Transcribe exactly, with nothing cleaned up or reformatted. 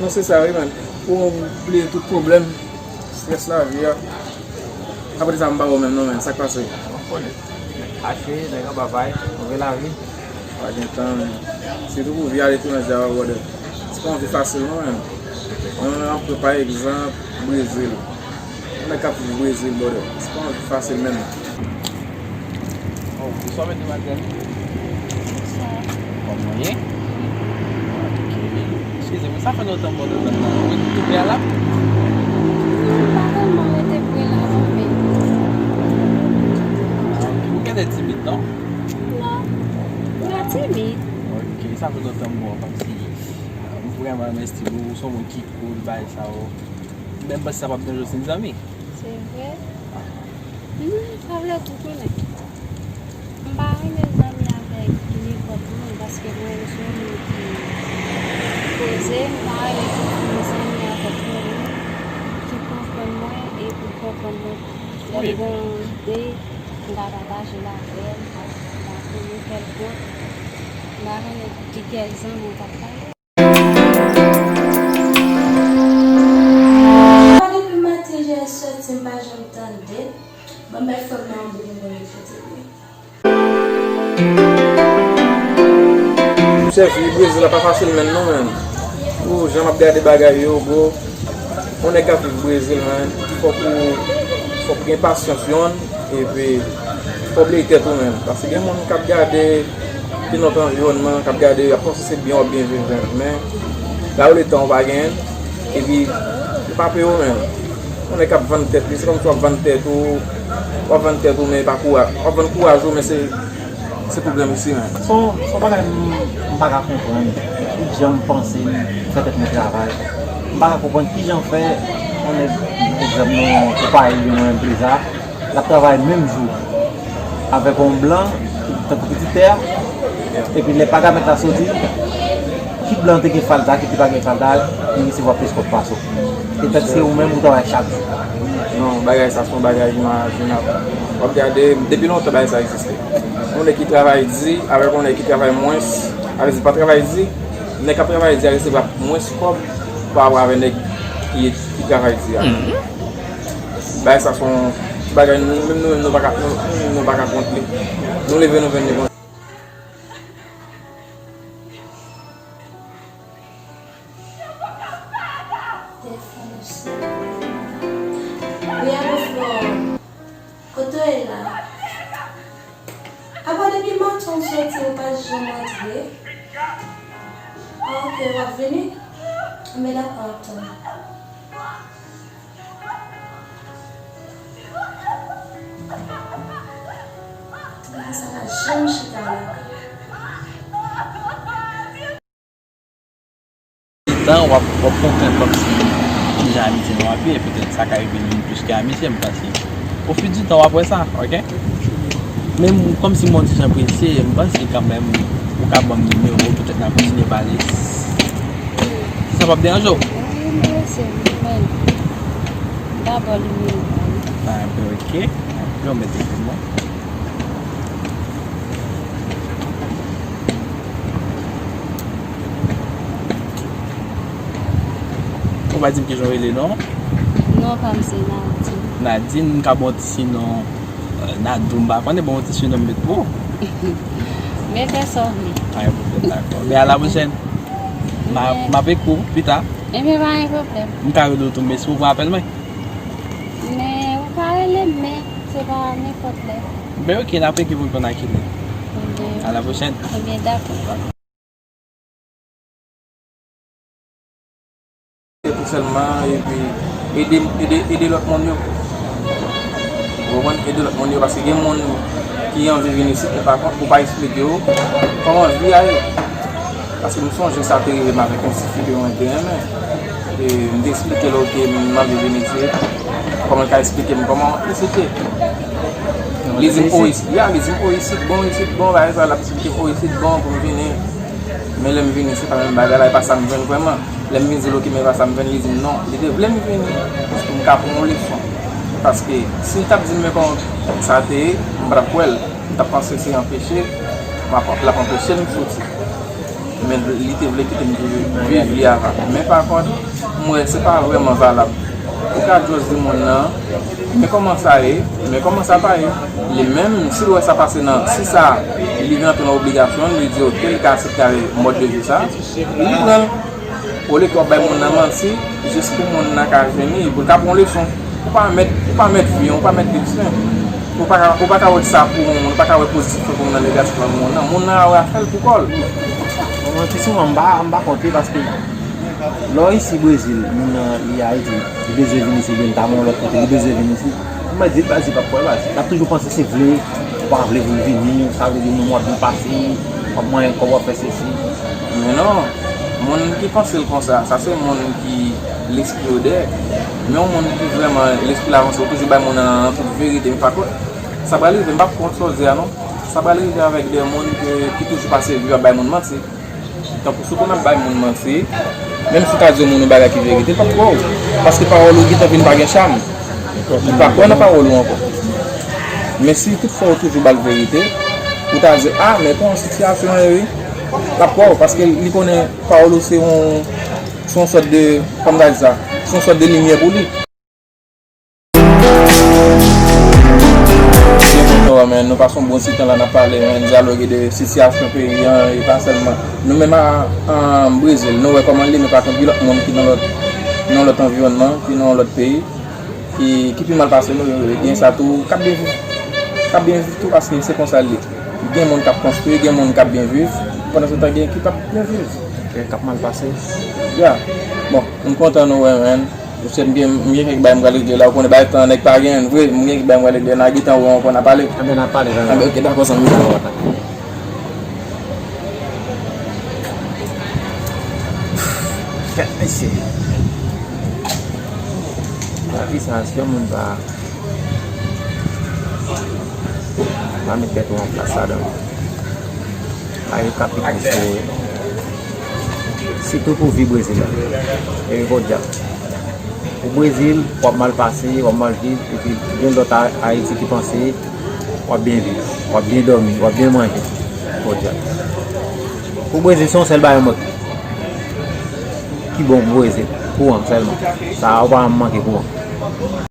Non, se sa wi, man. Pou w bliye tout pwoblèm, estrès lavi a. Apre sa, m pa wè w menm non, man. Sa k pase? Ou konnen. Nèg fache, nèg anba pay, move lavi. Pa gen tan, man. Sitou pou vi aletranje a, brother. Se pa yon vi fasil non, man. Mwen menm, m ap pran pa egzanp Brezil. Yon nèg k ap viv Brezil, brother. Se pa yon vi fasil menm. Oh, bonswa, medmwazèl. Bonswa. Kòman w ye? Ok. Eskize m, sa fè lontan m pa wè w nan. Ou rete tou pre a la? Non, m pa tèlman rete pre la, non, men. Ah, ok. Ou genlè timid, non? Non. M pa timid. Ok, sa fè lontan m wè w, kòmsi, ah, m vrèman renmen estil ou, ou se yon moun ki cool, bagay sa yo. Menm panse sa p ap danje w se n zanmi. Se vre? Hmm, sa vle di konnen. M pa renmen zanmi avèk nenpòt moun, paske mwen se yon moun ki poze, m pa renmen fè zanmi avèk yon moun ki konprann mwen epi konprann mwen tou. Lè m gen yon ide, m ka pataje l avè l, m pa konnen kèlkonk, m pa konnen ki kèl zanmi w t ap pale. Depi maten jè sòti m pa janm tande l. Ban m bay fanm nan yon bout mwen fete li. Chèf, vi Brezil la pa fasil menm non, menm. Ou jan m ap gade bagay yo, bro. Yon nèg k ap viv Brezil, menm, fòk ou, fòk ou gen pasyans, yonn, epi fò w bliye tèt ou menm. Paske gen moun k ap gade ki nan anviwònman, k ap gade, y ap panse se byen w ap byen viv, men la yo letan ou pa genyen, epi yo pa peye w menm. Yon nèg k ap vann tèt li, se kòmsi w ap vann tèt ou, w ap vann tèt ou, men pa kouraj, w ap vann kouraj ou, men se, se pwoblèm isi menm. Se yon, se yon bagay m, m pa ka konprann. Tout jan m panse m fè tèt mwen travay. M pa ka konprann kijan fè yon nèg, egzanp, nou, ou parèy li, yon enpreza, l ap travay menm jou avèk yon blan, tankou Piti Tè a, epi lè pagamèt la soti, ki blan te gen falta, ki te pa gen falta, li resevwa plis kòb pase w. Petèt se ou menm ou travay chak jou. Non, bagay sa se yon bagay inimajinab. W ap gade, depi lontan bagay sa egziste. Yon nèg ki travay di avèk yon nèg ki travay mwens, sa vle di pa travay di, nèg k ap travay di a resevwa mwens kòb pa rapò avèk nèg ki, ki travay di a. Bagay sa se yon ti bagay nou menm, nou menm nou pa ka, nou, nou menm nou pa ka kont li. Nou leve nou vin li konsa. Wi, alo, Florent. Kote w ye la? Apa depi maten w soti, ou pa janm rantre? Ah, ok, w ap vini? Enben, dakò, w ap tann. Timoun sa pa janm chita la. Tan, w ap, w ap konprann kòmsi kijan amitye nou ap ye, petèt sa ka rive vin plis ke amitye, m panse. Au fil du temps, w ap wè sa, ok? Men m, kòmsi m on ti jan prese, m panse kanmenm ou ka ban m nimewo w, petèt n a kontinye pale. Si sa p ap deranje w? Wi, m prese, wi, men m pa ba w nimewo m. Ah, enben, ok. Enben, ou mete pou mwen. Ou pa di m kijan w rele non? Non pa m se Nadine. Nadine, m ka ba w ti sinon, euh, Nadou, m pa konnen, ba m ti sinon m met pou ou. Mete sa w vle. Pa gen pwoblèm, dakò. Men a la pwochèn. M a, m ap ekri w pita. Ebyen, pa gen pwoblèm. M ka rele w tou, men si w pran apèl mwen. Men ou ka rele m, men se pa nenpòt lè. Ben ok, n ap ekri pou n konn a kilè. Ebyen. A la pwochèn. Ebyen, dakò. Tou sèlman, epi ede, ede, ede lòt moun yo. Ou konprann? Ede lòt moun yo, paske gen moun ki anvi vin isit, men pa kont, ou pa eksplike yo kòman vi a ye. Paske m sonje sa te rive m avèk yon ti fi ke mwen te renmen. E m te eksplike l, ok, m anvi vin isit. Kòman l ka eksplike m kòman isit ye? Li di m, o, isit, ya, li di m, o, isit bon, isit bon, bagay sa, l ap eksplike m, o, isit bon pou m vini. Men lè m vini, se pa menm bagay la, e pa sa m jwenn vrèman. Lè m vin di l, ok, men e pa sa m jwenn, li di m non. Li te vle m vini pou m ka pran yon leson. Paske si l t ap di m men kòman sa te ye, m pa t ap kwè l. M t ap panse se anpeche, m ap, l ap anpeche m soti. Men li te vle kite m viv, viv li ava. Men pa kont, m wè se pa vrèman valab. Ou ka just di moun nan, men kòman sa ye, men kòman sa pa ye. Li menm, si l wè sa pase nan, si sa, li rantre nan obligasyon, li di, oke, li ka aksepte mòd de vi sa, li pran l. Olye ke w ap bay moun nan manti, jis pou moun nan ka jwenn li, pou l ka pran yon leson. Ou pa mèt, ou pa mèt vi, ou pa mèt destin. Ou pa ka, ou pa ka wè sa pou moun, ou pa ka wè pozitif pou moun nan, negatif pou moun nan. Moun nan a wè afè l pou kò l. Bon, mwen, kesyon an, m pa, m pa konte paske lè w isi Brezil, moun nan li Ayiti, li bezwen vin isi, oubyen l ta nan yon lòt kote, li bezwen vin isi. Mwen di l, baz, li p ap kwè, baz. L ap toujou panse se vle, ou pa vle pou l vini, sa vle di moun w ap byen pase, w ap manyen kòb, w ap fè sesi. Men non, moun ki panse l konsa, sa se moun ki lespri yo dèyè. Men yon moun ki vrèman lespri l avanse, ou toujou bay moun nan tout verite, men pa kont, sa pral rive, m p ap kont sa w di a non. Sa pral rive avèk de moun ke, ki toujou pase vi yo ap bay moun manti. Tankou si w konn ap bay moun manti, menm si w ta di yon moun yon bagay ki verite, l p ap kwè w. Paske pawòl ou gentan vin pa gen cham. Li pa kwè nan pawòl ou ankò. Men si tout fwa ou toujou ba l verite, ou ta di, a, men kon sitiyasyon an ye wi, l ap kwè w, paske li konnen pawòl ou se yon, se yon sòt de, kòman m ta di sa, se yon sòt de limyè pou li. Byen kontan wè, men nou pase yon bon ti tan la, n ap pale, men dyaloge de sitiyasyon peyi an, e pa sèlman nou menm a, an Brezil, nou wè kòman l ye, men pa kont gen lòt moun ki nan lòt, nan lòt anviwònman, ki nan lòt peyi, ki, ki pi mal pase nou, gen sa tou, k ap byen viv, k ap byen viv tou, paske se konsa l ye. Gen moun k ap konstwi, gen moun k ap byen viv, pandan se tan gen ki p ap byen viv. Gen k ap mal pase. Ya. Bon, m kontan nou wè, men. Mesye, m gen, m gen kèk bagay m pral regle la, ou konnen bagay tan nèg pa genyen vre, m gen kèk bagay m pral regle, n a gentan wè ankò, n a pale. Enben, n a pale, enben. Enben, ok, dakò, zanmi. Kèt mesye. Lavi sa, si yon moun pa, pa met tèt ou an plas ladan, bagay yo ka pi konplike. Sitou pou vi Brezil la. E podyab. Pou Brezil, w ap mal pase, w ap mal viv, epi gen lòt a-, Ayiti ki panse w ap byen viv, w ap byen dòmi, w ap byen manje. Podyab. Pou Brezil, se yon sèl bagay mwen ki bon pou Brezil. Kouran sèlman. Sa a, ou pa janm manke kouran.